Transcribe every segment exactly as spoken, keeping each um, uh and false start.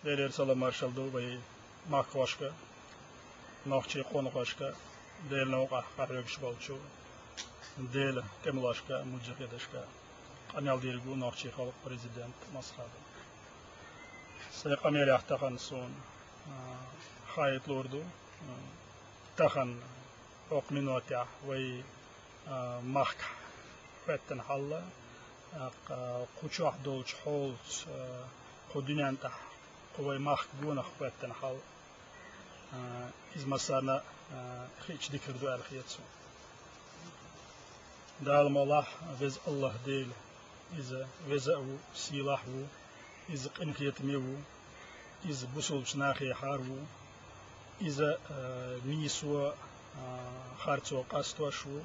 Делера салам-маршалла ду вай махкахошка, нохчий къонахошка, Делан новкъахь къахьоьгуш болчу Делан тӀемалошка, муджахидашка. Къамел дийр ву нохчий халкъан президент Масхадов. Сайн къамелехь тахана суна, а, хаийта луур ду, а, тахана, хӀокху минотехь вай, а, махкахь хӀоьттина хьал, а, кху чохь долчу хьолаца, а, кху дуьнен тӀехь кху вай махка гонах хӀоьттина хьал, а, иза массарна а, хиъча дика хир ду аьлла хета суна. Дала мукъалахь, Веза АллахӀ Дела, Иза веза а ву, сийлахь а ву, Иза къинхетаме а ву, Иза бусалбачу нахехьара а ву, Иза, а, нийсо, а, харцо къастош а ву,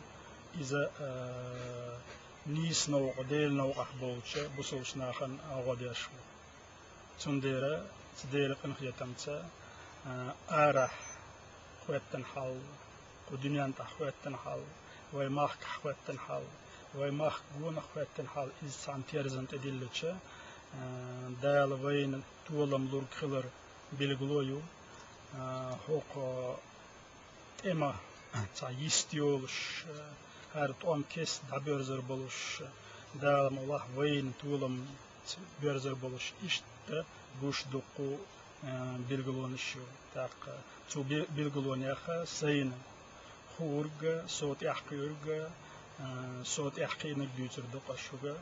Иза, а, нийса новкъа, Делан новкъахь болчу бусалбачу нахана а гӀо беш а ву. Цундела цу Делан къинхетамца, а, арахь хӀоьттина хьал, кху дуьнен тӀехь хӀоьттина хьал, вай махкахь хӀоьттина хьал, вай махка гонах хӀоьттина хьал, иза цхьана терзан тӀе диллича, а, Дала вайна толам лург хилар билгало ю, а, хӀокху тӀеман цхьа йист йолуш, хӀара тӀом кеста дӀабоьрзур болуш, Дала мукъалахь вайна толам боьрзур болуш, иштта гуш дуккху, а, билгалонаш ю. ТӀаккха цу би-, билгалонех сайна хуург, со тӀекхуьург, а, со тӀекхиънарг дуьйцур ду-кх ас шуьга,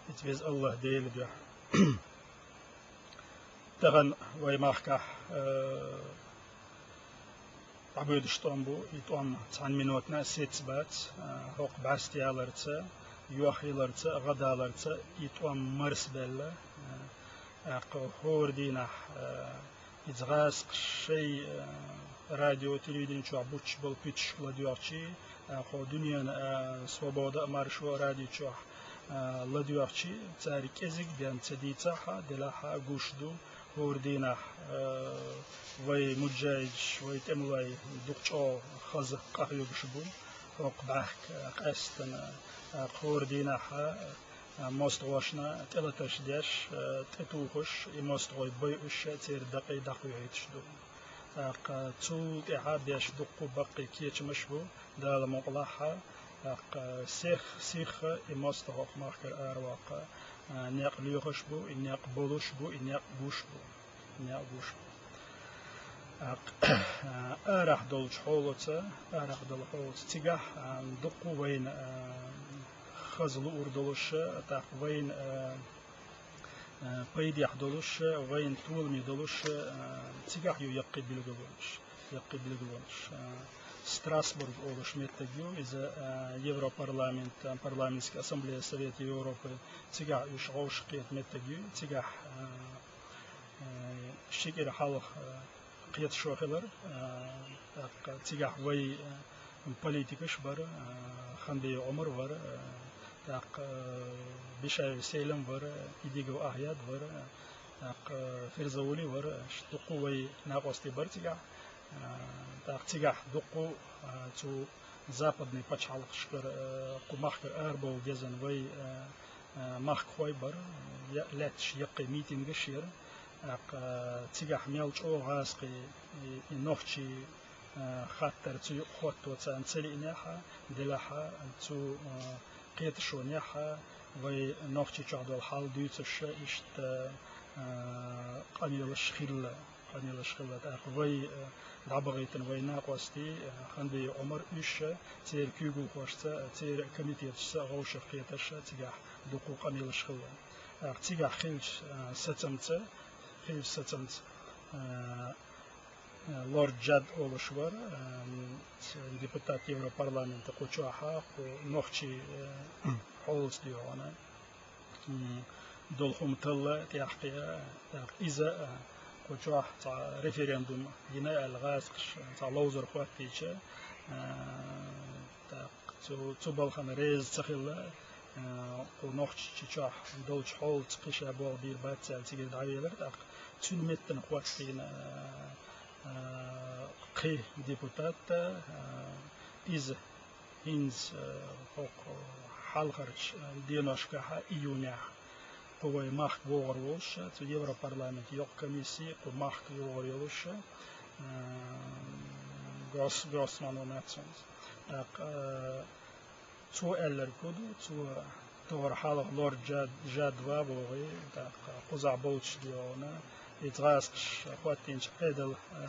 иза Веза АллахӀ Делан дуьхьа. Тахана вай махкахь, э, дӀабоьдуш тӀом бу, и тӀом цхьана минотана а сецна бац, э, хӀокху бӀаьста яларца, йохъяларца, гӀадаларца и тӀом марсабелла, э, тӀаккха хӀора дийнахь, э, иза гӀазкхаша шайн, э, радио, телевидени чохь буттуш болу пуьташ ладоьгӀчий, а, кху дуьненан, а, «Свобода» а, «Маршо» а радио чохь, а, ладоьгӀчий, цара кӀезиг а бен ца дийцахь а, делахь а гуш ду, хӀора дийнахь, а, вай муджахидаш, вай тӀемалой дукха чӀогӀа хаза къахьоьгуш бу, хӀокху бӀаьхка, а, къаьстина, а, хӀора дийнахь а, а, мостагӀошна тӀелатарш деш, а, тӀетухуш, и мостагӀой байуш, церан дакъий дӀакхоьхьуьйтуш ду. ТӀаккха цул тӀаьхьа беш дуккха а баккхий кечамаш бу, Дала мукъалахь, тӀаккха сих, сихха и мостагӀ хӀокху махкара араваккха, а, некъ лоьхуш бу, и некъ болуш бу, и некъ гуш бу, и некъ гуш бу. ТӀаккха, а, арахь долчу хьолаца, арахь долу хьолаца цигахь, а, дуккха а вайна, а, хаза луур долуш, тӀаккха вайна, а, а, пайдехь долуш, вайна толаме долуш, а, цигахь ю яккхий билгалонаш, яккхий билгалонаш. А, Страсбург олуш меттиг ю, иза, а, Европарламент, а, парламентская ассамблея Совета Европы, цигахь уьш вовшахкхета меттиг ю, цигахь, а, а, ши кӀира хьалха, а, кхеташо хилар, а, тӀаккха цигахь вай, а, политикаш бара, а, Ханбиев Ӏумар вара, а, тӀаккха, а, Бишаев Селим вара, Идигов Ахьяд вара, а, тӀаккха, а, Фирзаули вара, а, ш-, дуккха а вай накъостий бара цигахь, а, тӀаккха цигахь дуккха а, а, цу западный пачхьалкхашкара, а, кху махкара арабовла дезна вай, а, а, махкахой бара, я-, лаьтташ яккхий митингаш яра, тӀаккха, а, цигахь мел чӀогӀа гӀазкхий, и, и нохчий, а, хаттар цу юкъа хӀотто царна ца лиънехь а, делахь а, цу, а, кхеташонехь а, вай Нохчийчохь долу хьал дуьйцуш иштта, а, къамелаш хилла, къамелаш хилла. ТӀаккха вай, а, дӀабахийтина вай накъостий, а, Ханбиев Ӏумар, уьш а, церан куьйгалхошца а, церан комитеташца а вовшах кхеташ а цигахь дуккха а къамелаш хилла. ТӀаккха цигахь хиллачу, а, сацамца, хиллачу сацамца, а, Лорд Джад олуш вара, а, депутат Европарламента кху чохь а, кху нохчий, а, хьолаца дуьйхьана, м, долу хӀума талла тӀехь кхиа, тӀаккха иза, а, кху чохь цхьа референдум йина аьлла гӀазкхаша цхьа ловзар хӀоттийча, а, тӀаккха цу, цу балхана реза ца хилла, а, кху Нохчийчохь долчу хьолаца кхин ша болх бийр бац аьлла цигара дӀавелира, тӀаккха цуьнан меттана хӀоттийна, а, а, кхин депутат, а, иза хӀинца, а, хӀокху хьалхарчу деношкахь а, июнехь, кху вай махка вогӀур волуш, цу Европарламент йоккха комисси кху махка йогӀур йолуш, а, Гросс-, Гроссман ву нацунца. ТӀаккха, а, цо аьлларг хӀун ду, цо тохара хьалха лорд Жад-, Жад ва бохий, тӀаккха кхузахь болчу дегӀана, и гӀазкхаша хӀоттийначу Ӏедал, а,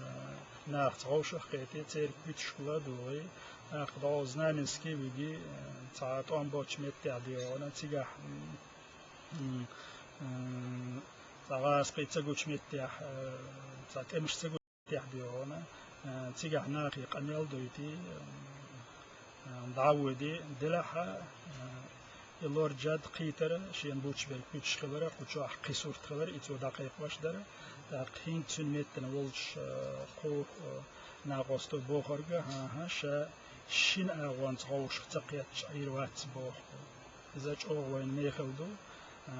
нахаца вовшах кхетий, церан куьйгашка ладугӀий, тӀаккха дӀо Знаменский вигий, а, цхьа тӀом боцучу меттехь дегӀана, цигахь, м, м, м, цхьа гӀазкхий ца гучу меттехь, а, цхьа тӀемаш ца гучу меттехь дегӀана, а, цигахь нахе къамел дойтий, а, а, дӀа а воьдий, делахь а, а, и лорд Жад кхийтара, шена буьтуш берг куьйгаш хилара, кху чохь кхин сурт хилара, и цо дӀакхайкхош дара. ТӀаккха хӀинца цуьнан меттана волчу, а, кху, а, накъосто бохург, хӀан-хӀа, ша шина агӀонца вовшах ца кхетча Ӏийр вац боху. Иза чӀогӀа вайна мехала ду, а,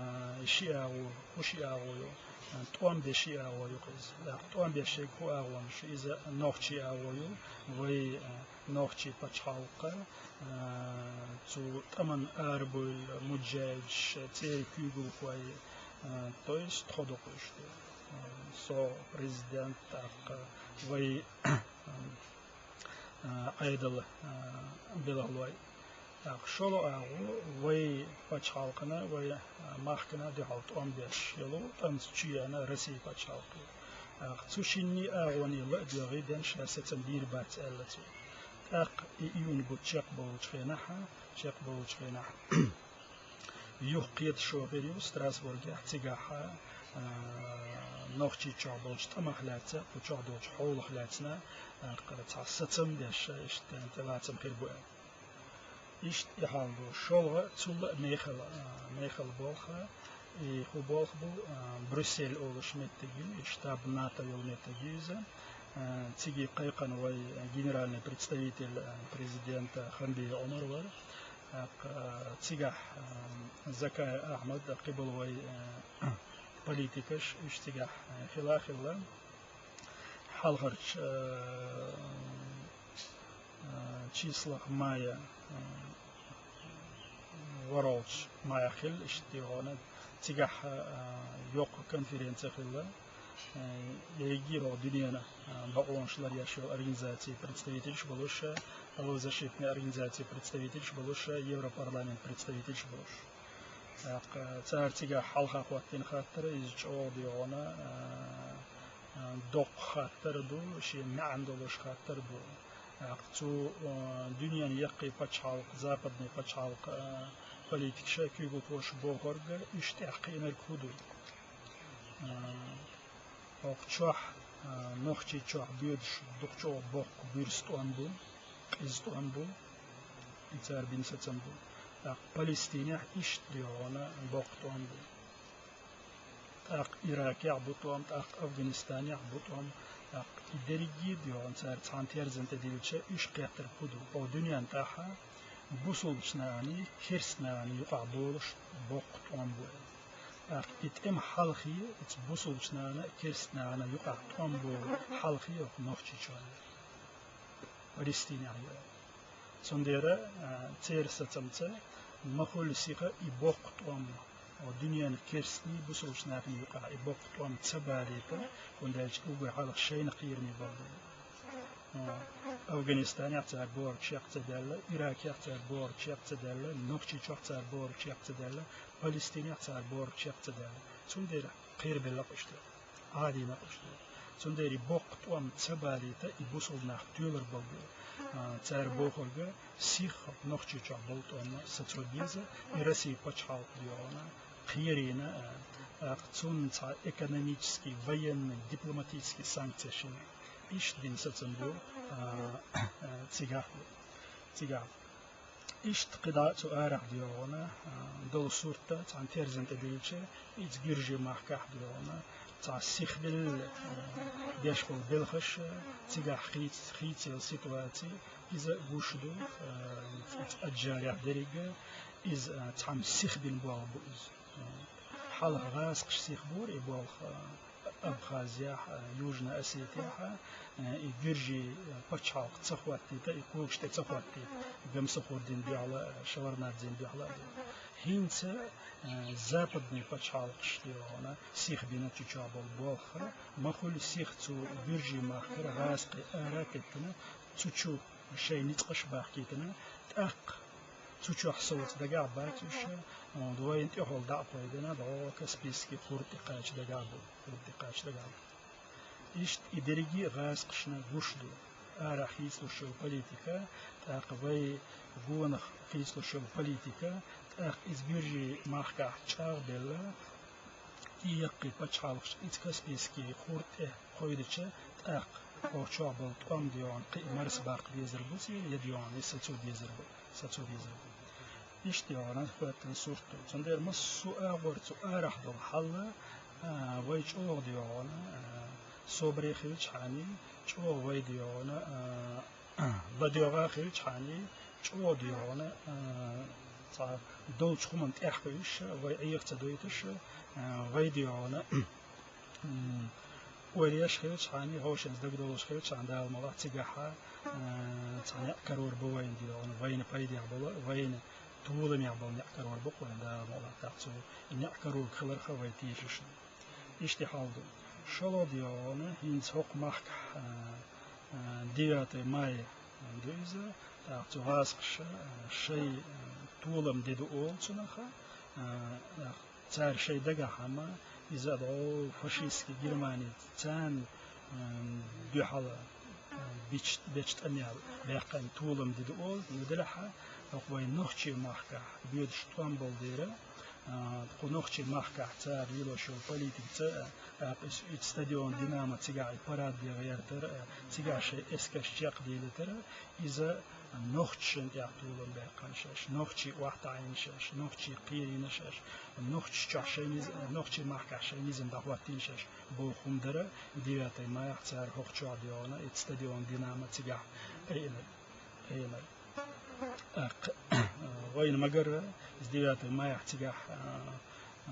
ши агӀо, хӀун ши агӀо ю, а, тӀом беш ши агӀо ю иза. ТӀаккха тӀом беш шег хӀун агӀо ю, иза нохчий агӀо ю, вай, а, нохчий пачхьалкха, а, цу тӀаман арабевлла муджахӀидаш, церан куьйгалхой, а, то есть тхо ду-кх уьш, а, со президент, тӀаккха вай, а, Ӏедал, а, белхалой. ТӀаккха шолгӀа агӀо вай пачхьалкхана, вай, а, махкана дуьхьал тӀом беш йолу, тӀамца чу еана Россия пачхьалкх. ТӀаккха цу шинний агӀоне ла а доьгӀий, ден ша сацам бийр бац аьлла цо. ТӀаккха и июнь бутт чекхболучу хенахь, чекхболучу хенахь, юха кхеташо хир ю Страсбургехь, цигахь, а, Нохчийчохь болчу тӀамах лаьцна, кху чохь долчу хьолах лаьцна, а, цхьа сацам беш, иштта тӀелацам хир бу аьлла. Иштта и хьал ду. ШолгӀа, цул а мехала, а, мехала болх, и хӀун болх бу, а, Брюссель олуш меттиг ю, и штаб НАТО йолу меттиг ю иза. А, цига кхайкхина вай генеральный представитель, а, президента Ханбиев Ӏумар вара. ТӀаккха, а, цигахь, а, Закаев Ахьмад, кхиболу вай, а, политикаш, уьш цигахь, а, хила а хилла. Хьалхарчу, а, а, числах мая, а, ворхӀалгӀачу мая хилла, иштта дегӀана, цигахь, а, йоккха конференция хилла. Э, ерриге а дуьненан, а, бакъонаш ларъеш йолу организацийн представителаш болуш, правозащитный организацийн представителаш болуш, Европарламент представителаш болуш. ТӀаккха цара цигахь хьалха хӀоттийна хаттар, иза чӀогӀа дегӀана, а, а, доккха хаттар ду, шен маьӀна долуш хаттар ду. ТӀаккха цу, а, дуьненан яккхий пачхьалкх, западный пачхьалкх, а, политикаша, куьйгалхоша бохург, уьш тӀехь кхиънарг хӀун ду? А, хӀокху чохь, а, Нохчийчохь боьдуш дукха чӀогӀа боккха буьрса тӀом бу, къиза тӀом бу, и цара бина сацам бу. ТӀаккха Палестинехь иштта дегӀана боккха тӀом бу. ТӀаккха Иракехь бу тӀом, тӀаккха Афганистанехь бу тӀом, тӀаккха и дерриге а дегӀана цара цхьана терзан тӀе дилча, уьш кхеттарг хӀун ду? Хьо дуьненна тӀехь бусулбачу наханий, керста наханий юкъахь болуш боккха тӀом бу аьлла. ТӀаккха и тӀема хьалхе, оцу бусулбачу нахана, керста нахана юкъахь тӀом болу хьалхе оха Нохчийчоьнна, Палестинехь ю аьлла. Цундела, а, церан сацамца, ма хуьллу сиха и боккха тӀом, о, дуьненан керстаний, бусулбачу нахана юкъахь и боккха тӀом ца балийта, хӀунда аьлча уггар хьалха шайна кхераме бала ду. Афганистанехь цара бохург чекх ца даьлла, Иракехь цара бохург чекх ца даьлла, Нохчийчохь цара бохург чекх ца даьлла, Палестинехь цара бохург чекх ца даьлла. Цундела кхерабелла-кх уьш тӀе, Ӏадийна-кх уьш тӀе. Цундела и боккха тӀом ца балийта, и бусулба нах тоьлар бала ду. А, цара бохург сиха Нохчийчохь болу тӀом сацо беза, и Россия пачхьалкх дегӀана, кхерийна, а, тӀаккха цунна цхьа экономический, военный, дипломатический санкцеш йина. Иштта дина сацам ду, а, а, цигахь ду. Цигахь ду. Иштта кхидӀа а цу арахь дегӀана, а, долу сурт цхьана терзан тӀе дилча, иза Гуьржийн махкахь дегӀана, цхьа сихбелла, а, деш болу белхаш, а, цигахь хийц-, хийцаелла ситуаций, иза гуш ду, а, иза Аджарехь дерриг а, иза, а, цхьамма сихбина болх бу иза. Хьалха гӀазкхаша сихбора и болх, а, Абхазияхь, а, Южная Осетияхь, а, и гуьржийн, а, пачхьалкх ца хӀоттийта, и когаш тӀе ца хӀоттийта, Гамсахурдин дуьхьала, а, Шеварднадзен дуьхьала а. ХӀинца, э, западный пачхьалкхаш, дий хьона, сих бина цу чу болх баьха, ма хуьлу сих цу буьржийн махкара гӀазкхий ара а теттина, цу чу шайн ницкъаш бахкийтина, тӀаккха цу чохь совца дагахь бац уьш, э, вайна тӀехула дӀа а кхойдина, дӀо Каспийский хурд тӀе кхача дагахь бу, хурд тӀе кхача дагахь бу. Иштта и дерриге а гӀазкхашна гуш ду. Арахь хийцалуш йолу политика, тӀаккха вай гонах хийцалуш йолу политика, тӀаккха иза буьржийн махкахь чӀагӀделла, и яккхий пачхьалкхаш иза Каспийский хурд тӀе кхойдича, тӀаккха оцу чохь болу тӀом, дий хьона, кхин а марсабаккха безар бу церан, я, дий хьона, и сацо безар бу, сацо безар бу. Иштта, дий хьона, хӀоьттина сурт ду. Цундела массо а агӀор цу арахь долу хьал, а, вай чӀогӀа, дий хьона, а, собаре хилчхьана, чӀогӀа вай, дий хьона, а, ладоьгӀа хилчхьана, чӀогӀа, дий хьона, а, цхьа долчу хӀуманна тӀаьхьа хьуьйсуш, вай Ӏеха ца дойтуш, а, вай, дий хьона, м, ойла еш хилчхьана, хӀошанца дагадовлуш хилчхьана, Дала мукъалахь, цигахь, а, цхьа некъ карор бу вайна, дий хьона, вайна пайдехь болу, вайна толамехь болу некъ карор бу-кх вайна, Дала мукъалахь, тӀаккха цу некъ карориг хиларх вай тешаш ду. Иштта и хьал ду. ШолгӀа, дий хьона, хӀинца хӀокху махкахь, а, а, девятое мая ду иза, тӀаккха цу гӀазкхаша, а, шайн, а, толам де ду олу цунах, а, цара шайн дагахь хӀума, иза дӀо фашистский Германи царна, м, дуьхьал, м, бич-, бечу тӀамел баьккхина толам де ду олу, ну, делахь а, хӀокху вайн нохчийн махкахь боьдуш тӀом болу дера, а, кху нохчийн махкахь цара лелош йолу политика ца, а, и стадион Динамо цигахь и парад де гӀертара, а, цигахь шайн эскарш чекхдийлийтара, иза нохчашна тӀехь толам баьккхина шаьш, нохчий охьатаӀийна шаьш, нохчий кхерийна шаьш, нохчашчохь шайн низ-, нохчийн махкахь шайн низам дӀахӀоттийна шаьш боху хӀума дара, девятое мая цара хӀокху чохь, дий хьона, и стадион Динамо цигахь айинарг, айинарг. ТӀаккха, вайна ма-гарра, иза девятое мая цигахь, а, а,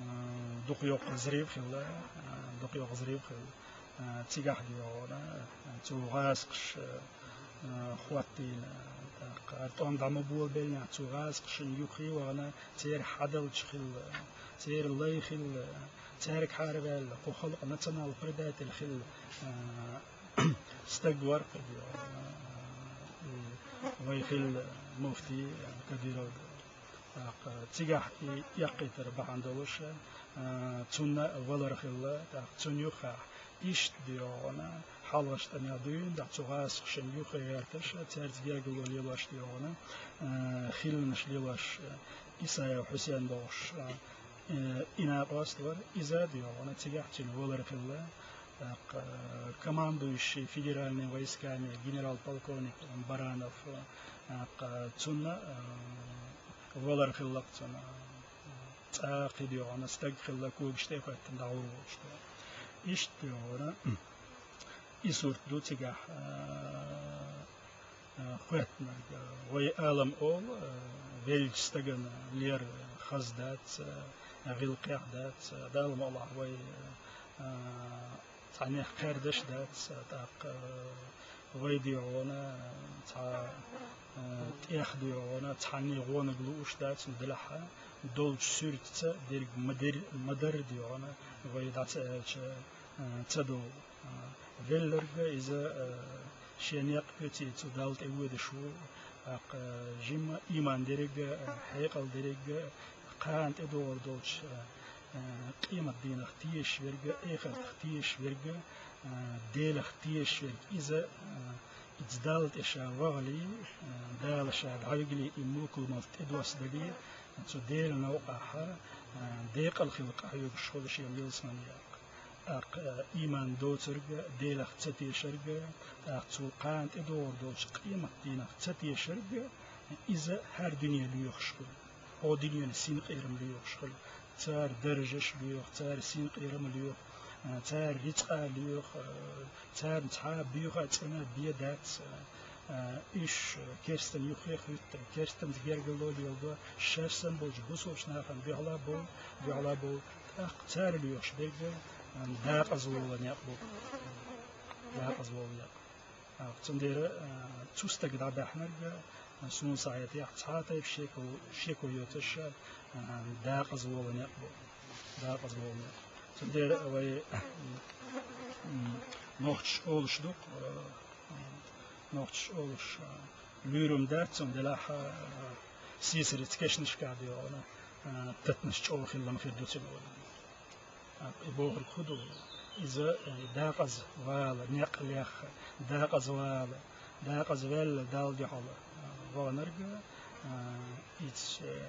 дукха йоккха взрыв хилла, а, дукха йоккха взрыв хилла. А, цигахь, дий хьона, а, цу гӀазкхаша, а, хӀоттийна, тӀаккха хӀара тӀом дӀа ма болабеллехь, цу гӀазкхашна юххе а вахана, церан хьадалча хилла, церан лай хилла, цаьргахьара ваьлла, кху халкъан национал-предатель хилла, а, стаг вара-кх, дий хьона, а, и вай хилла муфтий, а, Кадыров. ТӀаккха цигахь и эккхийтар бахьана долуш, а, цунна валар хилла, тӀаккха цунна юххехь иштта, дий хьона, хьалхарчу тӀамехь дуьйна, тӀаккха цу гӀазкхашна юххе гӀерташ, цаьрца гергарло лелош, дий хьона, а, хилланаш лелош, Исаев Хьусен бохуш, а, э, и накъост вара, иза, дий хьона, цигахь цуьнан валар хилла, тӀаккха, э, командующий федеральными войсками генерал-полковник Баранов, э, тӀаккха цунна, э, валар хилла-кх цунна, э, цкъа а кхин, дий хьона, стаг хилла, когаш тӀе а хӀоьттина дӀагӀур волуш. Иштта, дий хьона, и сурт ду цигахь, э, э, хӀоьттинарг. Вай алам олу, э, веллачу стагана лер хаза дац, э, гӀиллакхехь дац, э, Дала мукъалахь вай, э, цхьаннех кхаьрдаш дац, э, тӀаккха, э, вай, дий хьона, цхьа, э, тӀех, дий хьона, цхьанне гӀонаг лууш дац, ну, делахь а долчу суьртаца дерг ма-дер-, ма-дарра, дий хьона, вай дӀа ца аьлча, э, ца довла. Велларг иза, э, шен некъ оьций цу Далла тӀе воьдуш ву, тӀаккха, э, жимма ийман дерриг а, э, хьекъал дерриг а, кхана тӀедогӀур долчу, э, э, къематдийнах тешаш верг а, эхартах тешаш верг а, э, Делах тешаш верг а. Иза, э, иза Далла тӀе ша вахале, э, Дала ша дӀавигале, и мулкал малт тӀедоссадагале, цу Делан новкъахь, э, декъала хила къахьоьгуш хуьлу шен ялсамане яккха. ТӀаккха, э, ийман доцург а, Делах ца тешарг а, тӀаккха цул кхана тӀедогӀур долчу къематдийнах ца тешарг а, иза хӀара дуьне лоьхуш хуьлу. Хьо дуьненан синкъерам лоьхуш хуьлу. Цара даржаш а лоьху, цара синкъерам а лоьху, э, цара рицкъа а лоьху, э, царна цхьа а боьха а, цӀена а бен дац, э, Э, уьш керстан юххе а хӀуьтту, керстанца гергарло а леладо, шаьш санна болчу бусулбачу нахана дуьхьал а бовла, дуьхьал а бовла, тӀаккха цара лоьхуш берг а, э, декъаза волу некъ бу. Декъаза волу некъ. А, цундела, э, цу стага дӀабаьхьнарг а, Суна сагӀатехь цхьа а тайпа шеко, шеко йоцуш, а, дакъаза волу некъ бу. Дакъаза волу некъ. Цундела вай, м, нохчаш олуш ду, а, нохчаш олуш, а, луьйрам дац, цундела, а, сийсарица кешнашкахь де вахана, а, татанаш чӀогӀа хилла ма хир ду цуьнан вайна. А, и бохург хӀун ду? Иза, э, дакъаза вала, некъ лехха, дакъаза вала, дакъаза ваьлла Далла дуьхьал, а, ваханарг, а, иза, э,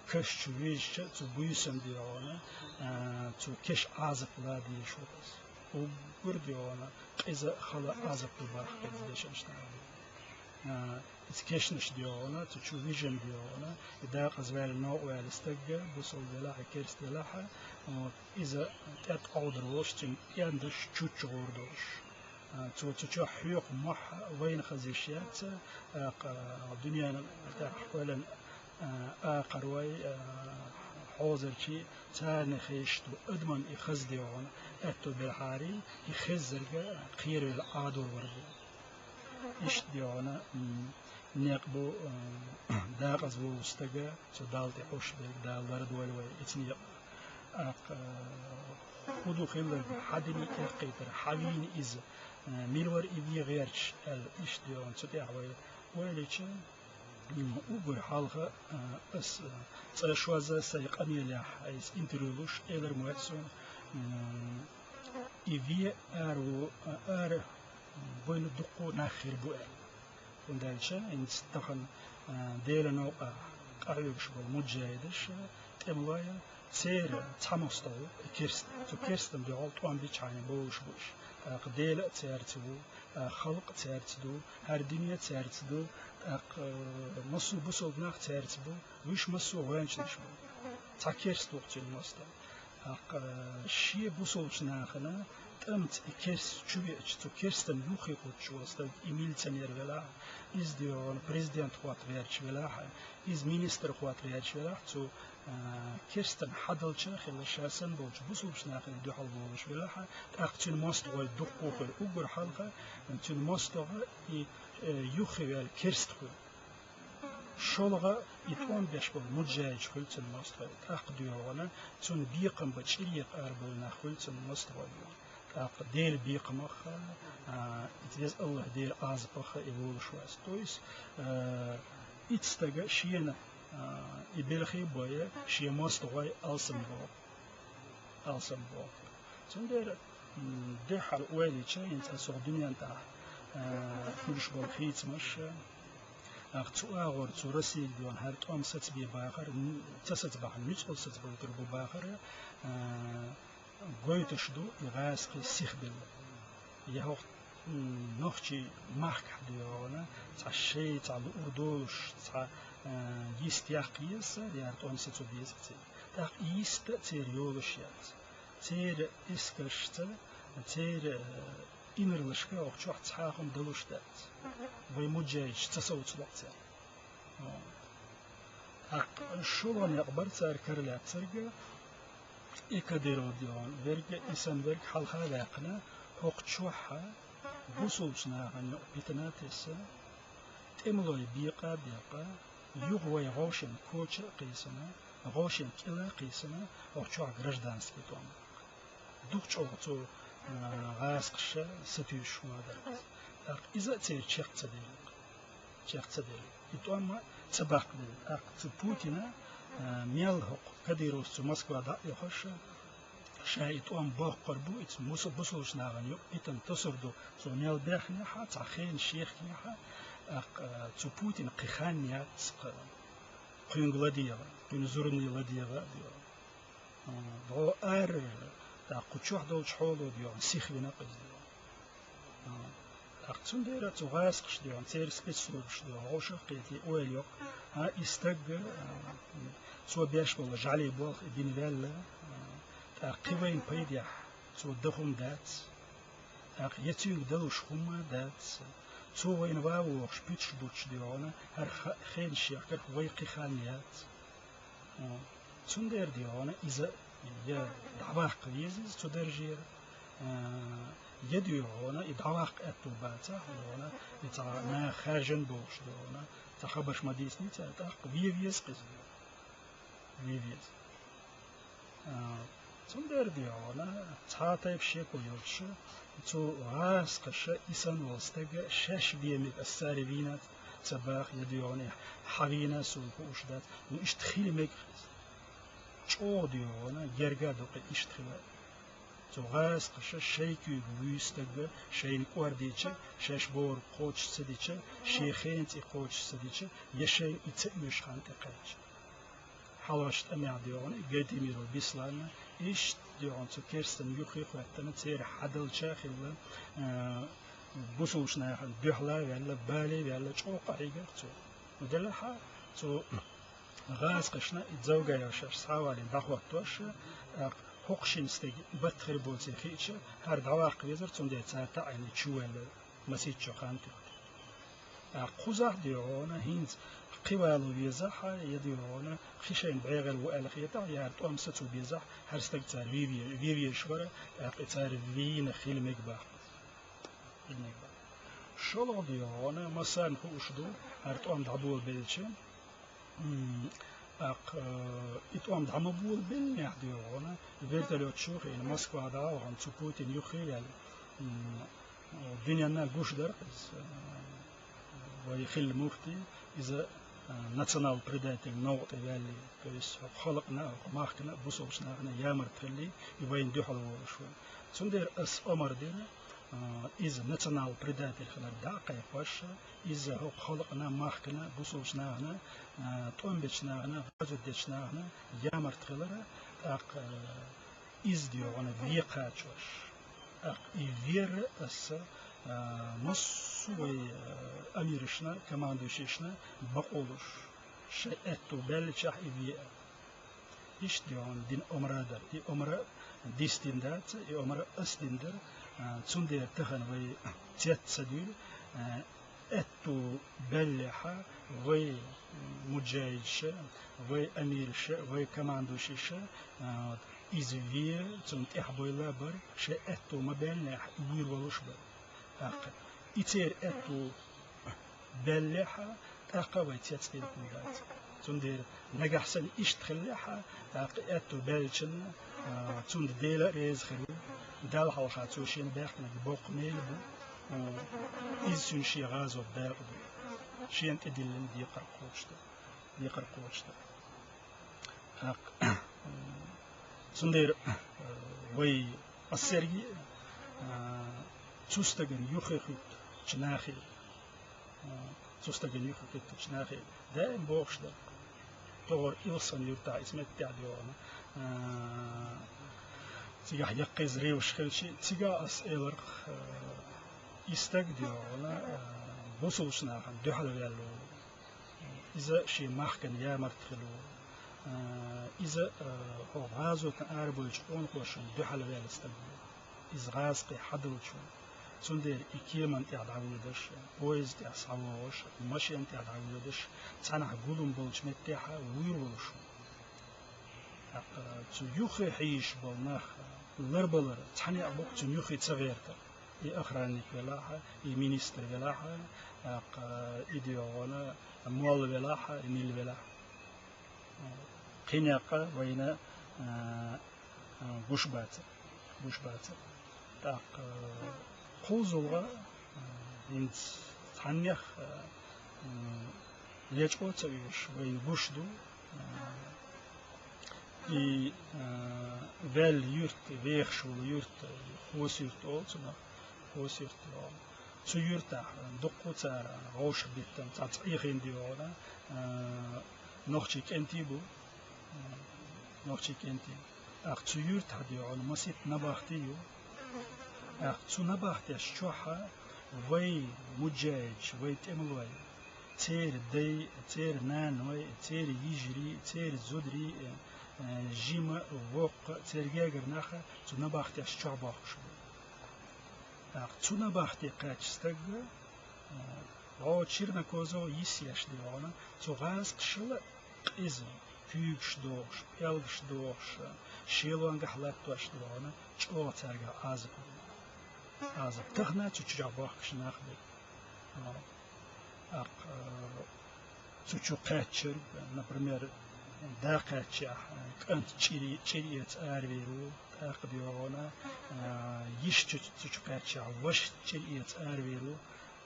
каш чу вижча, цу буьйсан де вахана, а, цу кеш Ӏазап ла дезаш ву иза. Уггар де вахана, къиза хала Ӏазап ду боху иза дешнаш тӀехь. А, иза кешнаш де вахана, цу чу вижина де вахана, и дакъаза ваьлла, новкъа ваьлла стаг, бусалба велахь а, керста велахь а, вот, иза тӀе тӀе Ӏовдур волуш, цуьнан кӀендаш чучча гӀур долуш. А, цо цу чохь хьоькху мохь вайна хаза йиш яц, а, кха-, дуьненан тӀехь ойланан, а, акхарой, а, хьозарчий, царна хезаш ду, адамна и хаза де вахана аьтто белахьарий, и хеззарг кхеравелла Ӏадор вара бу. Иштта де вахана, м, некъ бу, а, дакъаза волу стага, цу Далла тӀе хьош берг, Дала лардойла вай оцу некъах. ТӀаккха, а, хӀун ду хилларг, хьан дина и тӀекхийтар, хьан вийна иза, а, мила вара и вен гӀерташ аьлла, иштта де вахана цу тӀехь вай ойла йича, м, уггар хьалха, а, ас, а, цкъа шозза сайн къамелехь, а, иза интервью луш, элира моьтту суна, м, и вен ара ву-, а, ара буйла дуккха а нах хир бу аьлла. ХӀунда аьлча хӀинца тахана, а, Делан новкъахь къахьоьгуш болу муджахӀидаш, а, тӀемалой, церан цхьа мостагӀа ву и керста. Цу керстана дуьхьал тӀом бичхьана бовлуш бу уьш. ТӀаккха Дела а цаьрца ву, а, халкъ а цаьрца ду, хӀара дуьне а цаьрца ду, тӀаккха, а, массо а бусалба нах цаьрца бу, уьш массо а гӀоьнчанаш бу. Цхьа керста ву-кх цуьнан мостагӀа. ТӀаккха шен бусалбачу нахана тӀамца и керста чу веача, цу керстана юххе кхуьттуш волу стаг, и милиционер велахь а, иза де вахана президент хӀотта гӀерташ велахь а, иза министр хӀотта гӀерташ велахь а, цу, а, керстана хьадалча хилла ша санна болчу бусалбачу нахана дуьхьал волуш велахь а, тӀаккха цуьнан мостагӀой дуккха а хуьлу, уггар хьалха цуьнан мостагӀа и, э, юххе ваьлла керста хуьлу. ШолгӀа и тӀом беш болу муджахӀидаш хуьлу цуьнан мостагӀой, тӀаккха де вахана, цунна бекхам бан чӀирекъа арабевлла нах хуьлу цуьнан мостагӀой. ТӀаккха Делан бекхамах а, а, иза веза АллахӀ Делан Ӏазапах а и волуш вац. То есть, а, итт стага шена, а, и белхий а бой, шен мостагӀой алсам боху. Алсам боху. Цундела, м, дуьххьара ойла йича, хӀинца ас хӀокху дуьнен тӀехь, а, хуьлуш болу хийцамаш, а, цу агӀор, цу Россига дуьйна хӀара тӀом сацабе бахар, м, ца сацабахьана, нуьцкъала сацабайтур бу бахар, а, гойтуш ду и гӀазкхий сихбилла. Я хӀокху, м, нохчийн махкахь де вахана, цхьа шайн, цхьа луур долуш, цхьа, а, йист яккха еза, яра тӀом сацо деза цига. ТӀаккха и йист а церан йолуш яц. Церан эскаршца, церан, э, инарлашка хӀокху чохь цхьа а хӀума далуш дац. Вай муджахӀидаш ца совцало церан. ТӀаккха шолгӀа некъ бара цара каралаьцнарг, и Кадыров де вахана верг, и санна верг хьалха а ваьккхина, хӀокху чохь бусалбачу нахана юкъа питана а тесна, тӀемалой бекъа а бекъна, юха вай гӀовшен коча а кхийсина, гӀовшен кӀела а кхийсина, хӀокху чохь гражданский тӀом баккха. Дукха чӀогӀа цу, а, гӀазкхаша сатуьйсуш ма дара. ТӀаккха иза а церан чекх ца делира. Чекх ца делира. И тӀом а ца баккхадира. ТӀаккха цу Путина, а, мел хӀокху Кадыровс цу Москва дӀа а оьхуш, ша и тӀом боккхур бу, иза муса-, бусалбачу нахана юкъа питана тосур ду, цо мел бехнехь а, цхьа хенаш ехкинехь а, тӀаккха, а, цу Путина кхин хан яц-кх, кхуьнга ладегӀа, кхуьнан зураний ладегӀа а доьгӀу. А, дӀо ара, тӀаккха кху чохь долчу хьоло доьгӀна, сихвина-кх иза доьгӀу. А, тӀаккха цундела цу гӀазкхаша доьгӀна, церан спецслужбаша доьгӀна, гӀовшах а кхетий, ойла йо-кх, а, и стаг, а, цо беш болу жӀаьлий болх и бина ваьлла, а, тӀаккха кхин вайна пайдехь цо дан хӀума дац, тӀаккха я цуьнга далуш хӀума дац, цо вайна ван вохуш пуьташ буттуш доьгӀна, хӀара ха-, хенаш ехкарх вай кхин хан яц. Цундела доьгӀна иза я дӀаваккха веза иза цу даржера, а, я доьгӀна и дӀаваккха аьтто бацахь, доьгӀна и цхьа наха хаьржина бохуш доьгӀна, Цхьа хабарш ма дийцинча, тӀаккха ве веза-кх иза. Ве веза. А, цундела дегӀана, цхьа тайпа шеко йолча, цу гӀазкхаша, и санна волу стага шаьш вен мега, ас цаьрга вийна ца баха, я дегӀана, хьан вийна суна хууш дац. Ну, иштта хила мега-кх иза. ЧӀогӀа дегӀана, герга а ду-кх иштта хила. Цу гӀазкхаша шайн куьйга вуьйш стаг, шайна кӀордийча, шаьш бохург кхочуш ца дича, шен хенан цӀе кхочуш ца дича, я шайна и ца оьшу хан тӀекхаьчча. Хьалхашка тӀамехь дегӀана, Гайтемиров Беслана, иштта дегӀана цу керстанна юххе а хӀоьттина, церан хьадалча а хилла, а, бусулбачу нахана дуьхьал а ваьлла, бала а ваьлла, чӀогӀа къахьийгара-кх цо. Делахь а цу гӀазкхашна и Дзавгаевс шаьш схьавалийна дӀахӀоттош, тӀаккха хӀокху шина стеган батта хир боций хиъча, хӀара дӀаваккха везара, цундела цара таӀийна чу ваьлла масийтта шо хан туьхкира. ТӀаккха кхузахь дегӀана, хӀинца кхин вало везахь, я дегӀана, кхин шайна бӀегӀар ву аьлла хетахь, я хӀара тӀом сацо безахь, хӀара стаг цара ве ве-, ве везаш вара, тӀаккха и цара вийна хила мега боху. Хила мега боху. ШолгӀа дегӀана, массарна хууш ду, хӀара тӀом дӀаболабелча, М, тӀаккха, э, и тӀом дӀа ма болабеллинехь дегӀана, вертолёт чу а хиъна, Москва дӀа а вахана, цу Путин юххе а ваьлла, м, дуьненна гуш дара-кх иза, э, вай хилла муфти, иза, э, национал-предатель новкъа тӀе ваьллий, то есть хӀокху халкъана, хӀокху махкана, бусулбачу нахана ямарта хиллий, и вайна дуьхьал волуш ву. Цундела ас омра дира, а, иза национал-предатель хилар дӀа а кхайкхош, иза хӀокху халкъана, махкана, бусулбачу нахана, а, тӀом бечу нахана, гӀазот дечу нахана ямарта хилар, тӀаккха, а, иза дегӀана вен кхачош. ТӀаккха и вер аса, а, массо а вай, а, амирашна, командующийшна бакъо луш, шайн аьтту баьллачохь и вен а. Иштта дегӀана дина омра дара. И омра дис дина дац, и омра ас дина дара. А, цундела тахана вай цец ца дуьллу, а, аьтту баьллехь, вай муджахидша, вай амирша, вай командующийша, а, иза вен, цунна тӀаьхьа бойла а бара, шайн аьтту ма баьллинехь, вуьйр волуш бара. ТӀаккха и церан аьтту баьллехь, тӀаккха вай цец дина хӀума дац. Цундела нагахь санна иштта хиллехь, тӀаккха аьтту баьллачунна, а, цунна Дела а реза хир ву, Далла хьалха цо шена баьхкинарг боккха мел бу, а, иза цуьнан шен гӀазот дакъа ду. Шена тӀедиллина декхар кхочушдар, декхар кхочушдар. ТӀаккха, цундела, а, вай, ас цаьрга, а, цу стагана юххе хӀиттачу нахе, а, цу стагана юххе хӀиттачу нахе даим бохуш дара. ТӀаккха Илсхан-Юьртахь иза меттехь дегӀана, а, цигахь яккхий взрываш хилча, цигахь ас элира, а, и стаг дегӀана, а, бусулбачу нахана дуьхьал ваьлла ву. Иза шен махкана ямарта хилла ву. А, иза, а, хӀокху гӀазотна арабевллачу къонахошна дуьхьал ваьлла стаг ву. Иза гӀазкхи хьадалча ву. Цундела и кеманна тӀехь дӀавоьдуш, поезда тӀехь схьавогӀуш, машенна тӀехь дӀавоьдуш, цхьанхьа гулам болчу меттехь вуьйр волуш ву. ТӀаккха цу юххе хьийзаш болу нах ларбалар цхьаьна а бу-кх цуьнан юххе ца гӀертар. И охранник велахь а, и министр велахь а, тӀаккха и дегӀана молла велахь а, и милла велахь а. Кхин некъ а вайна, а, а, гуш бацара, гуш бацара. ТӀаккха кхузалгӀа, а, хӀинца цхьаннех, а, м, лечкъо а ца оьшуш, вайна гуш ду, а, и, а, ваьлла юрт, вехаш волу юрт, Хосюрт олу цунах, Хосюрт олу. Цу юьртахь дуккха цара вовшахбиттина, цхьацца Ӏехийна дегӀана, а, нохчий кӀентий бу, а, нохчий кӀентий. ТӀаккха цу юьртахь дегӀана масийтта набахти ю. ТӀаккха цу набахтеш чохь а вай муджахидаш, вай тӀемалой, церан дай, церан наной, церан йижарий, церан зударий, а, жима, воккха, церан гергара нах а цу набахтеш чохь бохкуш бу. ТӀаккха цу набахте кхаьчча стаг, а, гӀо Чернокозов йисъеш дегӀана, цу гӀазкхашал а къиза, куьйгаш дохуш, пӀелгаш дохуш, шелонгахь латтош дегӀана, чӀогӀа цаьргахь Ӏазап. Ӏазап. Тахана цу чохь бохкуш нах бу. А, тӀаккха, а, Цу чу кхаьччарг, например, да кхаьччахь, кӀант чӀири-, чӀир эца аравер ву, тӀаккха дегӀана, а, йиша чу, цу чу кхаьччахь, ваша чӀир эца аравер ву,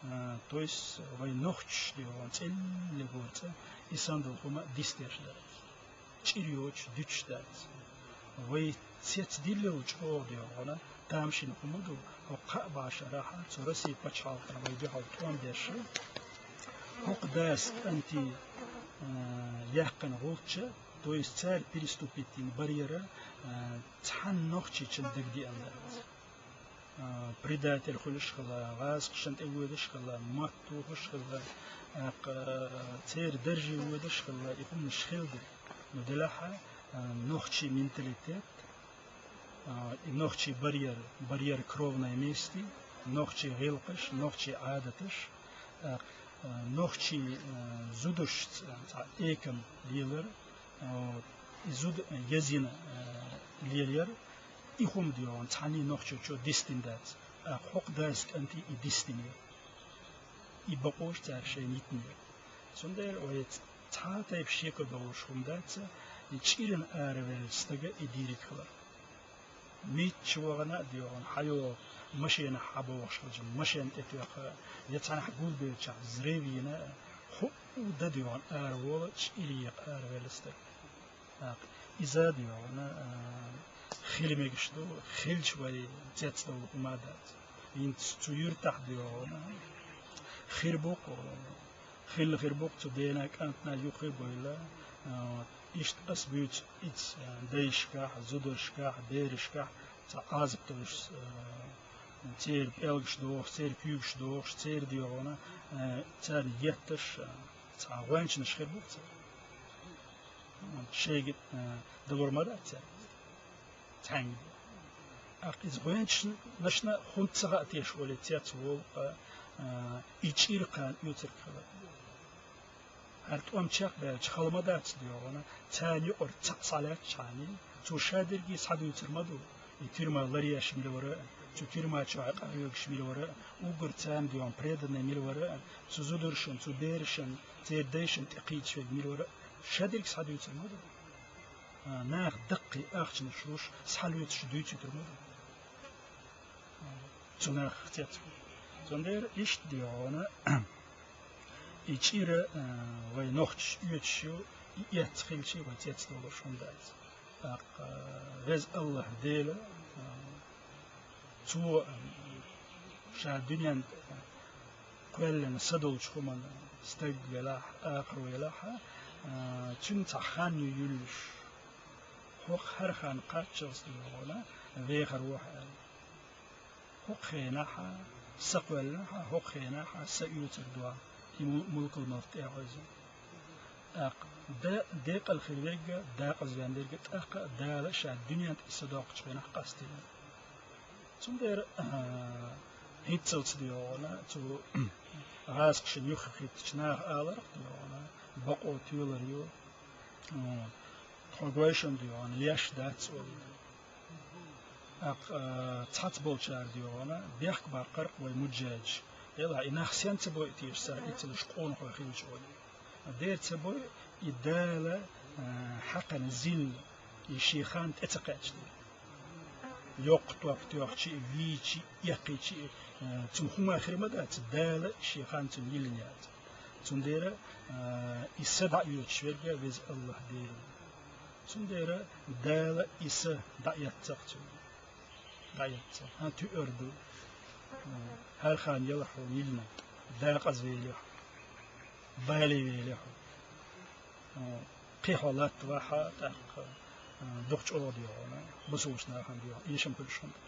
а, то есть вай нохчаш дегӀана, цӀеллигорца, и санна дола хӀума дистеш дац. ЧӀир йоцуш дуьтуш дац. Вай цец диллал чӀогӀа дегӀана, тамашийна хӀума ду, хӀокху кхаа бӀешарахь цу Россин пачхьалкхана вай дуьхьал тӀом беш, хӀокху дас кӀантий, а, яьккхина гӀулч, то есть цара переступить йина барьер, а, цхьана нохчичун дагадеана дац. А, предатель хуьлуш хилла, гӀазкхашна тӀе воьдуш хилла, мотт тухуш хилла, а, кх-, церан дарже воьдуш хилла, и хӀуманаш хилла дара. Но делахь а, а, нохчийн менталитет, а, и нохчийн барьер, барьер кровной мести, нохчийн гӀиллакхаш, нохчийн Ӏадаташ, а, а, нохчийн, а, зудашца цхьа экам лелар, а, и зуда езйина, а, лелаяр, и хӀума дегӀана цхьанний нохчочо дистина дац, а, хӀокху дас кӀантий и дистина ю. И бакъош цара шайна йитина ю. Цундела вай цхьа а тайпа шекош долуш хӀума дац, и чӀирана араваьллачу стага и дийриг хилар. Мичча вахана а дегӀана, хьайогӀу машенахь хьабогӀуш хилча, машен тӀе тоьхна, я цхьанхьа гулбеллачохь взрыв йина, хӀуъу дан дегӀана араволу чӀир екха араваьлла стаг. ТӀаккха иза а дегӀана, а, хила мегаш ду, хилча вай цецдовла хӀума а дац. ХӀинца цу юьртахь дегӀана хир бу-кх, хилла хир бу-кх цу дена кӀантана юххе а бевлла, а, иштта ас буьйцу иза, а, дайшкахь, зударшкахь, берашкахь цхьа Ӏазап долуш, а, церан пӀелгаш дохуш, церан куьйгаш дохуш, церан дегӀана, а, царна етташ, а, цхьа гӀоьнчанаш хир бу-кх церан. Шайга, а, далур ма дац цаьрга. Цхьаьнга. ТӀаккха иза гӀоьнчанашна хӀунда ца хаьа теша олий цецволу, а, и чӀир кхана оьцург хилар. ХӀара тӀом чекхбаьлча хала ма дац дегӀана, царна юкъара цхьаъ схьалаьцчхьана, цо ша дерриге схьадуьйцур ма ду. И тюрьма ларъеш мила вара а, цу тюрьма чохь къахьоьгуш мила вара а, уггар царна дегӀана преданный мила вара а, цу зударшна, цу берашна, церан дайшна тӀекхийдаш верг мила вара а, ша дерг схьадуьйцур ма ду. А, наха даккхий ахчанаш луш, схьалоьцуш дуьйцуьйтур ма ду. А, цу нахах цецвала. Цундела иштта дегӀана, и чӀира, а, вай нохчаш оьцуш ю, и эцна хилча вай цецдолуш хӀума дац. ТӀаккха Веза АллахӀ Дела, а, Цо, а, ша дуьнен тӀе кхоьллина са долчу хӀуманна стаг велахь, акхар велахь, а, цуьнан цхьа хан ю юьллуш. ХӀокху хӀара хан кхаччалц дегӀана вехар ву хьо аьлла. ХӀокху хенахь а са кхоьллина хьо, хӀокху хенахь а са оьцур ду хьо, и му-, мулкал малх тӀе а хьойзина. ТӀаккха да-, декъала хир верг а, декъаза вен верг а тӀаккха а Дала ша дуьнен тӀе са доккхучу хенахь къастийна. Цундела, а, хӀинццалц дегӀана, цу гӀазкхашна юххе хӀиттачу наха аларх дегӀана, бакъо тоьлар ю, а, тхо гойшам дегӀана, леш дац олий. ТӀаккха, а, цхьацца болчара дегӀана, бехк баккхарх вай муджаьдж. Эла, и нах сен ца бойу теша цара, иццалуш къонахой хилча олий. Дера ца бойу, и Дала, а, хьакхана зил, и шен хан тӀе ца кхаьчна. Йоккха топ тоьхча а, вийча а, эккхийча а, а, цунна хӀума хир ма дац, Дала шен хан цунна йиллина яц. Цундела, а, и са дӀаоьцуш верг а Веза АллахӀ Дела. Цундела Дала и са дӀаэцна-кх цуьнан. ДӀаэцна. ХӀан, туьар ду. ХӀара хан елахь хьуна йиллина. Декъаза велахь. Бале велахь. Кхин хьо латтавахь, тӀаккха, дукха чӀогӀа дегӀана, бусулбачу нахана дегӀана, эшам хуьлуш хӀума.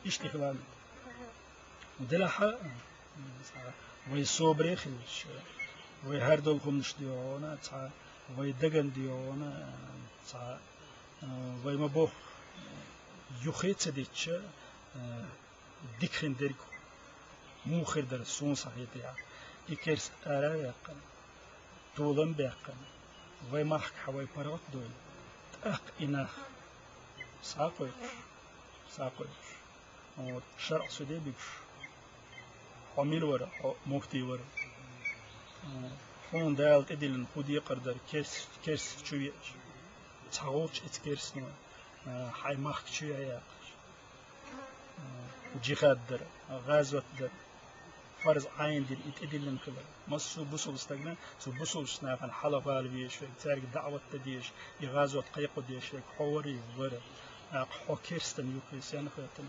Иштта хиларна. Делахь, вай собаре хилча, вай хӀара долу хӀуманаш дегӀана, цхьа, вай дагана дегӀана, цхьа, вай ма бохху, юххе ца дитча, дика хин дерг муха хир дара суна схьахетарехь, и керс ара а ваьккхина, толам а баьккхина, вай махкахь вай паргӀат а дойла, тӀаккха и нах схьа а кхойкхуш, схьа а кхойкхуш, вот, шарӀан суде а буьгуш, хьо мила вара, хьо муфти вара, вот, Хьуна Дала тӀедиллина хӀун декхар дар, керс-, керста чу веача, цхьа гӀулч эца керстано, а, хьай махка чу яьккхаш, а, джихад дар, а, гӀазот дар, фарз Ӏайн дин и тӀедиллина хилар. Массо а бусулба стагана, цу бусулбача нахана хьалха вала везаш верг, цаьрга даӀват дан дезаш, и гӀазот кхайкхо дезаш верг хьо варий, вара. ТӀаккха хьо керстан юкъе сенна хетар?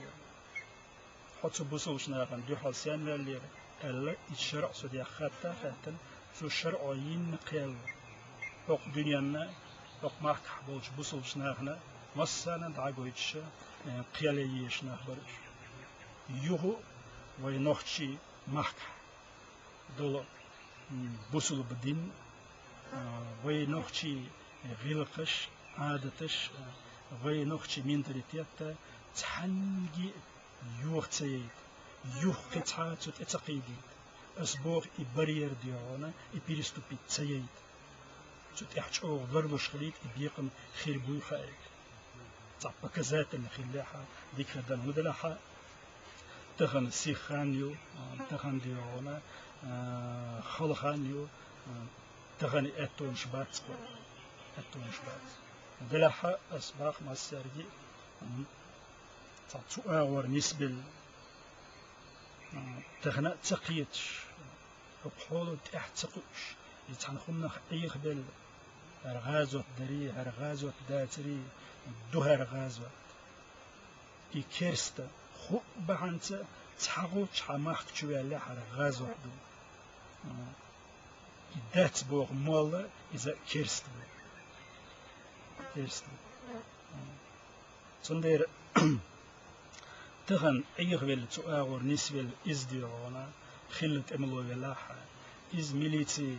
Хьо цу бусулбача нахана дуьхьал сенна ваьллера, аьлла, и шарӀо цу тӀа хатта а хаьттина, цу шарӀо йина кхел. ХӀокху дуьненна, хӀокху махкахь болчу бусулбачу нахана массарна а дӀагойтуш, э, кхел ян езаш нах бара уьш. Юха а вай нохчийн махкахь долу, м, бусулба дин, а, вай нохчийн гӀиллакхаш, Ӏадаташ, а, вай нохчийн менталитет а цхьаьнгге а юха ца яйта, юха кхин цхьа а цу тӀе ца кхийдийта. Ас боху, и барьер а дегӀана, и переступить ца яйта. Цу тӀехь чӀогӀа ларлуш хилийта, и бекхам хир буй хаийта. Цхьа показательно хиллехьа, дика хир дан хӀун делахьа, тахана сиха хан ю, а, тахана дегӀана, а, хала хан ю, а, тахана аьттонаш бац кху, аьттонаш бац. Делахьа ас бах массаьрги, м, цхьа цу агӀор нисбелла, а, тахана а ца кхеташ, хӀокху хьолан тӀаьхьа ца кхуьуш, и цхьана хӀуманах Ӏехабелла, хӀара гӀазот дарий, хӀара гӀазот дацарий, ду хӀара гӀазот. И керста хӀуъа бахьанца цхьа гӀулч хьан махка чу ваьллехь, хӀара гӀазот ду. И дац боху молла, иза керста бу. Керста бу. Цундела тахана Ӏехавелла, цу агӀор нисвелла иза дегӀана, хилла тӀемало велахьа, иза милицин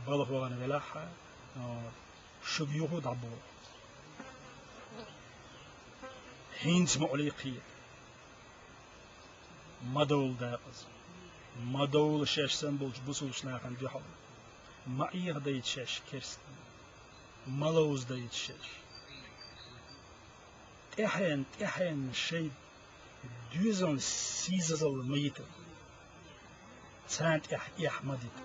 балха вахана велахьа, а, шуьга юха а дӀабоху. ХӀинца мукъале кхета. Ма довла дакъаза. Ма довла шаьш санна болчу бусулбачу нахана дуьхьал. Ма Ӏехадайта шаьш керста. Ма ловзадайта шаьш. ТӀаьхьенна, тӀаьхьенна шайн доьзална сийсазалла ма йита. Царна тӀехь эхь ма дита.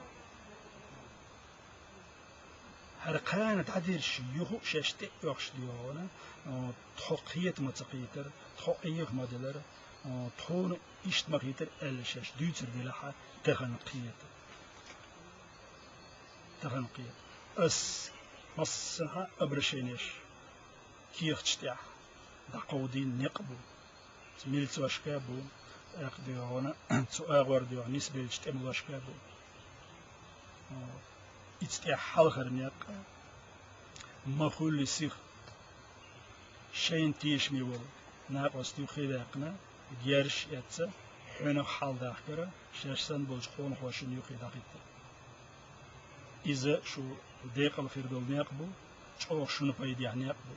ХӀара кхана дӀадерш юха а шаьш тӀе а оьхуш дегӀана, а, тхо кхета ма ца кхийтара, тхо Ӏеха ма делара, а, тхуна иштта ма хийтара аьлла шаьш дуьйцур делахьа, тахана кхета. Тахана кхета. Ас массанхьа обращенеш кехаташ тӀехь дӀакховдийна некъ бу. Цу милцошка а бу, тӀаккха дегӀана, цу агӀор дегӀана нисбеллачу тӀемалошка а бу. О, ица тӀехь хьалхара некъ, ма хуьллий сиха, шайна тешаме волу накъост юххе ваьккхина, герзаш эцна, хьуьнах хьаладахкара, шаьш санна болчу къонахошна юххе дӀахӀиттина. Иза шу декъала хир долу некъ бу, чӀогӀа шуна пайдехь некъ бу.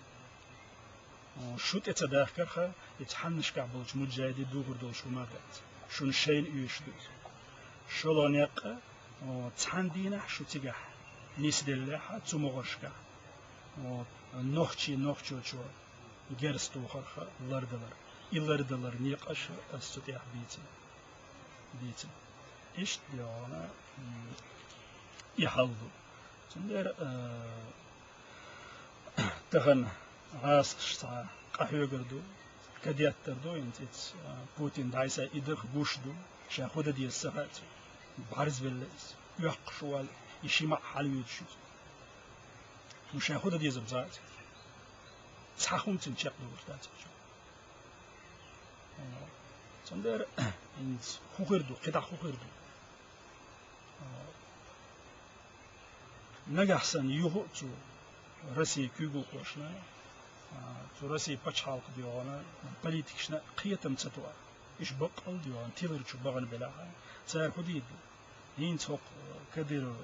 Шу тӀе ца дахкарха, и цхьаннашкахь болчу муджахидийн духур долуш хӀума дац. Шуна шайна оьшуш ду иза. ШолгӀа некъ, цхьана дийнахь шу цигахь нисделлехьа, цу могӀаршкахь, нохчий нохчочо герз тухарха лардалар. И лардалар некъаш ас цу тӀехь бийцина. Бийцина. Иштта дегӀана, м, и хьал ду. Цундела, а, тахана гӀазкхаша цхьа къахьоьгур ду, кадеттар ду, хӀинца, а, Путин дӀасай и даха гуш ду, ша хӀун дан деза ца хаьа цунна. БӀарзвелла иза, оьккхуш валла, и ши маӀа хьалавоьдуш иза. Ну, ша хӀун дан деза ца хаьа цунна. Цхьа хӀума цунна чекхдолуш дац уьш. Цундела хӀинца хӀун хир ду, кхидӀа хӀун хир ду? Нагахь санна юха а цу Россин куьйгалхошна, а, цу Россин пачхьалкхан дегӀана политикашна кхетам ца тоьа. Уьш баккъал дегӀана тилар чу бахана белахь, цара хӀун дийр ду? ХӀинца хӀокху Кадыров,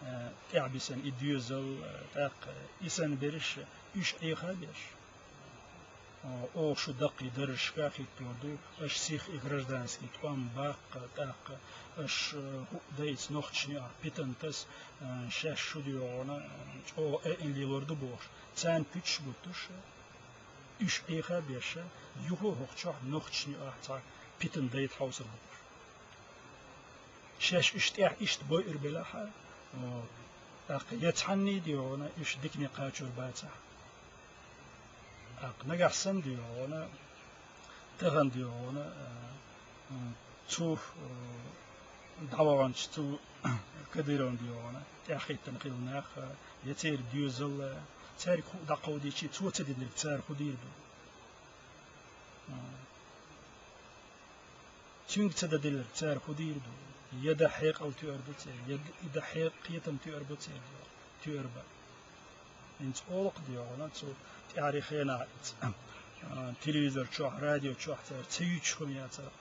а, тӀаьхьабисина и доьзал, а, тӀаккха и санна берш, уьш Ӏеха а беш. Оха шу даккхий даржашка хӀиттор ду, аша сиха и гражданский тӀом баккха, тӀаккха аша, э, хӀуъа дайца нохчашна юкъахь питана таса, э, шаьш шу дегӀана, э, чӀогӀа айина лелор ду бохуш, царна пуьташ буттуш, уьш Ӏеха а беш, юха а хӀокху чохь нохчашна юкъахь цхьа питана дайта хьовсур бу. Шаьш уьш тӀехь иштта бойур белахь а, Вот. ТӀаккха я цхьанний да йоӀана, уьш дикане кхачор бацахь. ТӀаккха нагахь санна да йоӀана, тахан да йоӀана, а, м, цу, а, дӀаваханча цу Кадыровна да йоӀана, тӀаьхьахӀиттина хилла нах, а, я церан доьзал, а, цаьрга хӀуъа дӀакховдийча, цо ца динарг цара хӀун дийр ду? А. Цуьнга ца дан делларг цара хӀун дийр ду? Я дан хьекъал тоьар ду церан, я д-, и дан хьекъ-, кхетам тоьар бу церан, тоьар бан. ХӀинца олакх да йоӀана, цу тӀаьхьарчу хенахь, а, телевизор чохь, радио чохь цара ца юьйцуш хӀума яцара.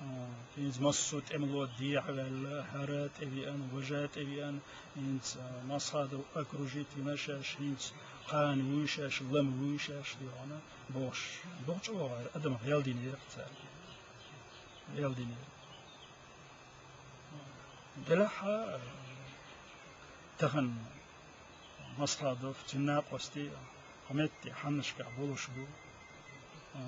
А, хӀинца массо а тӀемало дехьаваьлла, хӀара тӀевеана, важа тӀевеана, хӀинца, а, Масхадов окружить вина шаьш, хӀинца кхана вуй шаьш, лама вуй шаьш, да йоӀана, бохуш, дукха чӀогӀа адам гӀелдинера цара. ГӀелдинера. Делахь а, тахан Масхадов, цуьнан накъостий, хӀокху метте хьаннашкахь болуш бу. А,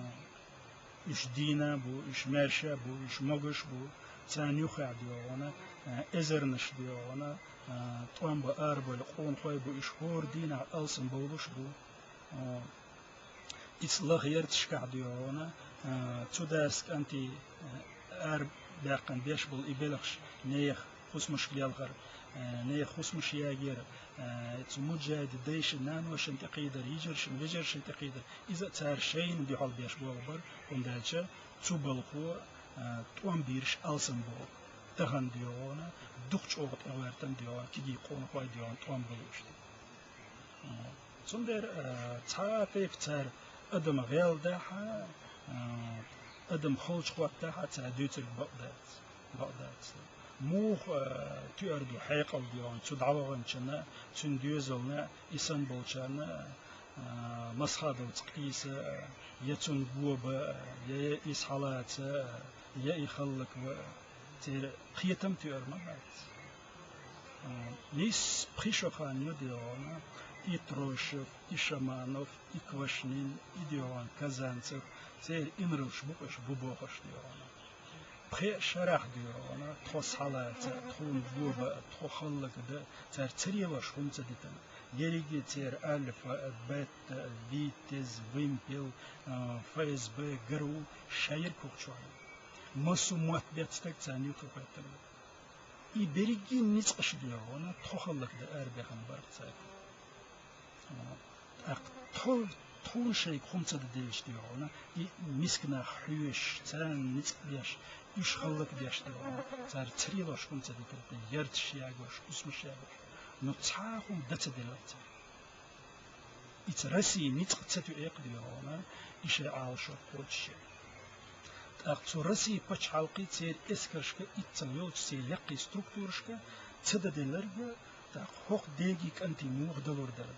уьш дийна бу, уьш маьрша бу, уьш могуш бу, царна юххехь да йоӀана, а, эзарнаш да йоӀана, а, тӀом бан арабевлла къонахой бу, уьш хӀора дийнахь алсам бовлуш бу. А, Иза лаха ярташкахь да йоӀана, а, цу дас кӀантий, а, арабаьккхина беш болу и белхаш, нехан хӀусамашка лелхар, а, нехан хӀусамаш ягор, а, цу муджахӀидийн дайшна, наношна тӀекхийдар, йижаршна, вежаршна тӀекхийдар, иза а цара шайна дуьхьал беш болх бара, хӀунда аьлча цу балхо, а, тӀом бийраш алсам болу. Тахан да йоӀана, дукха чӀогӀа тӀегӀертан да йоӀана, кегий къонахой да йоӀана, тӀом балуш. Цундела, а, цхьа а тайпа цара адам гӀелдахь а, а, адам халчахӀоттахь а цара дуьйцург бакъ дац, бакъ дац. Муха, а, тоьар ду хьекъал да йоӀана, цу дӀаваханчунна, цуьнан доьзална, и санна болчарна, а, Масхадовца къийса, а, я цунна го бан, а, я, я иза хьалаца, а, я и хӀаллакван, а. Церан кхетам тоьар ма бац. А, нийсса пхи шо хан ю да йоӀана, и Трошев, и Шаманов, и Квашнин, и да йоӀана Казанцев, церан инарлаш бу-кх уьш, бу бохуш да йоӀана. Пхеа шарахь да йоӀана, тхо схьалаца, тхуна го бан, тхо хӀаллакдан, цара ца лелош хӀума ца дитина. Ерриге церан Альфа, Бета, Витязь, Вымпел, а, ФСБ, ГРУ, шайриг хӀокху чохь ю. Массо а мотт беттан стаг царна юххе хӀоьттина. И берриге ницкъаш да йоӀана, тхо хӀаллакдан арабаьхна бара-кх цара. ТӀаккха тхо, тхуна шайга хӀума ца дан делча да йоӀана, и миска нах хьоьшуш, царна ницкъ беш, уьш хӀаллакдеш да йоӀана, цара ца лелош хӀума ца дитар те, ярташ ягош, хӀусамаш ягош. Но цхьа а хӀума дан ца делира цара. Иза Россин ницкъ ца тоьар-кх да йоӀана, и шайн Ӏалашо кхочуш. ТӀаккха цу Россин пачхьалкхе церан эскаршка, иццал йолчу церан яккхий структурашка ца дан делларг, тӀаккха хӀокху дегий кӀантий муха далур дара?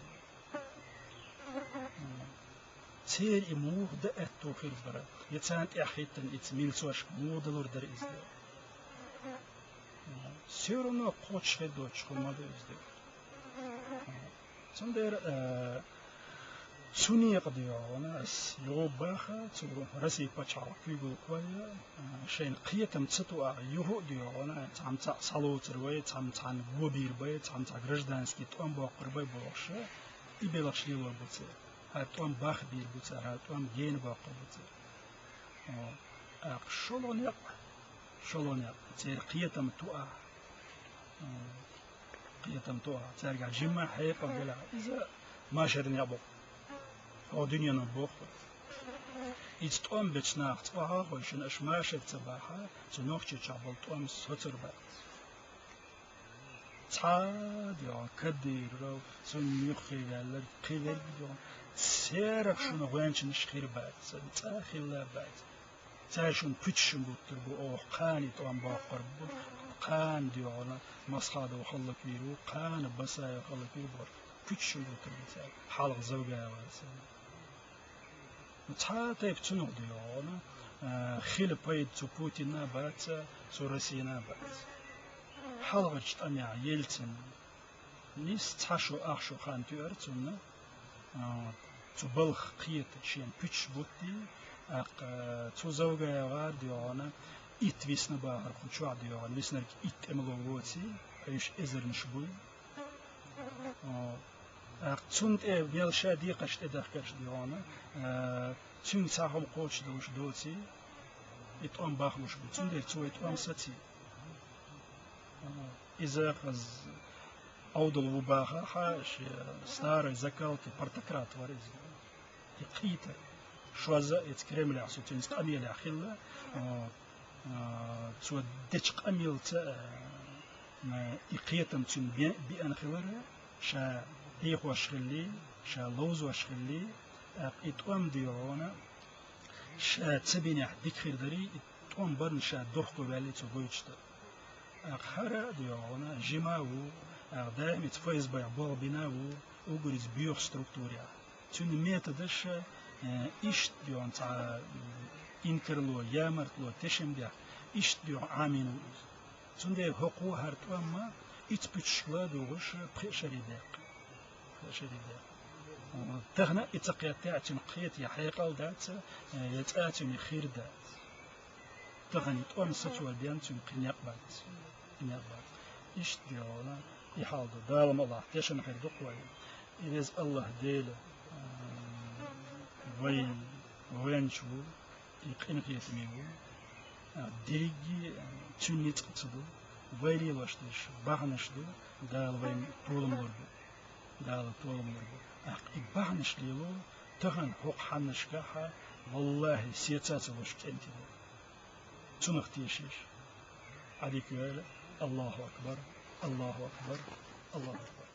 Церан и муха дан аьтто хир бара? Я царна тӀаьхьахӀиттина иза милцошка муха далур дара иза? Всё равно кхочуш хир доцуш хӀума ма ду иза. Цундела, э, цу некъа да йоӀана ас юха баха, цу Россин пачхьалкх куьйгалла кхойла, э, шайна кхетам ца тоахь, юха а да йоӀана, цхьамма цхьаъ схьалоцур вай, цхьамма цхьанна го бийр бай, цхьамма цхьа гражданский тӀом боккхур бай бохуш, и белхаш лелор бу церан. ХӀара тӀом бахбийр бу цара, хӀара тӀом гена боккхур бу церан. О, тӀаккха шолгӀа некъ, шолгӀа некъ, церан кхетам тоахь. О, кхетам тоахь, цаьргахь жимма хьекъал делахь, иза машаран некъ бу-кх. Хьо дуьненан боху. Иза тӀом бечу нахаца охьа а хойшина, аша машар ца бахь, цу Нохчийчохь болу тӀом соцур бац. Цхьа а, дегӀан, Кадыров, цунна юххе ваьлларг, кхин верг, дегӀан, церах шуна гӀоьнчанаш хир бац, цӀа а хилла бац. Цара шуна пуьчаш гуттар бу, оха кхана и тӀом боккхур бу, кхана, дегӀана, Масхадов хӀаллаквийр ву, кхана Басаев хӀаллаквийр бу, пуьчаш гуттар бу цара, хьалха Завгаева санна. Цхьа а тайпа цунах да йоӀана, а, хила пайда цу Путинна а бац, цу Россина а бац. Хьалхарчу тӀамехь Ельцин нийсса цхьа шо, ах шо хан тоьар цунна, а, цу балха кхета шен пуьчаш буттий, тӀаккха, а, цу Завгаевгара да йоӀана, итт висна бахар кху чохь, дийгӀана, виснарг итт тӀемало воций, уьш эзарнаш буй. О, тӀаккха цунна тӀе мел ша декхарш тӀедахкарш, дийгӀана, а, цуьнга цхьа хӀума кхочушдалуш доций, и тӀом бахлуш бу. Цундела цо и тӀом саций. Иза хаза Ӏовдал ву баха хьа, шен старой закалки портократ вара иза. И кхийта. Шозза а эца Кремлехь со цуьнца къамелехь хилла, а, а, цо дечу къамелца, а, и кхетам цуьнан бе-, биъна хилара, ша дехош хилли, ша ловзош хилли, тӀаккха и тӀом, дийгӀана, ша ца бинехь дика хир дарий, и тӀом барна ша дохко ваьллий цо гойтуш дан. ТӀаккха хӀара а, дийгӀана, жима а ву, тӀаккха даимица ФСБ-х болх бина а ву, уггар иза боьхачу структурехь. Цуьнан методаш, э, иштта, дийгӀана, цхьа, м, инкарло, ямартло, тешам бехк, иштта, дийгӀана, Ӏамийна ву иза. Цундела хӀокхо хӀара тӀом а ицпуьчушкала а дугӀуш, пхи шаре даьккхи. Пхи шаре даьккхи. Тахана а и ца кхеттехь, цуьнан кхета я хьекъал дац, э, я цкъа а цуьнан хир дац. Тахана и тӀом сацор денна цуьнан кхин некъ бац. Кхин некъ бац. Иштта, дийгӀана, и хьал ду. Дала мукъ лахь, тешна хир ду-кх вай. Иза АллахӀ Дела, а, вай вайначу ву, и къинхетаме ву. А, дерриге, а, цуьнан ницкъ ца ду. Вай лелош дерш бахьанаш ду, Дала вайна толам лур бу. Дала толам лур бу. ТӀаккха и бахьанаш лело, тахана хӀокху хьаннашкахь, валлахӀи, сецар ца луш кӀентий ду. Цунах тешийша. Ӏадика йойла. АллахӀу акбар, АллахӀу акбар, АллахӀу акбар.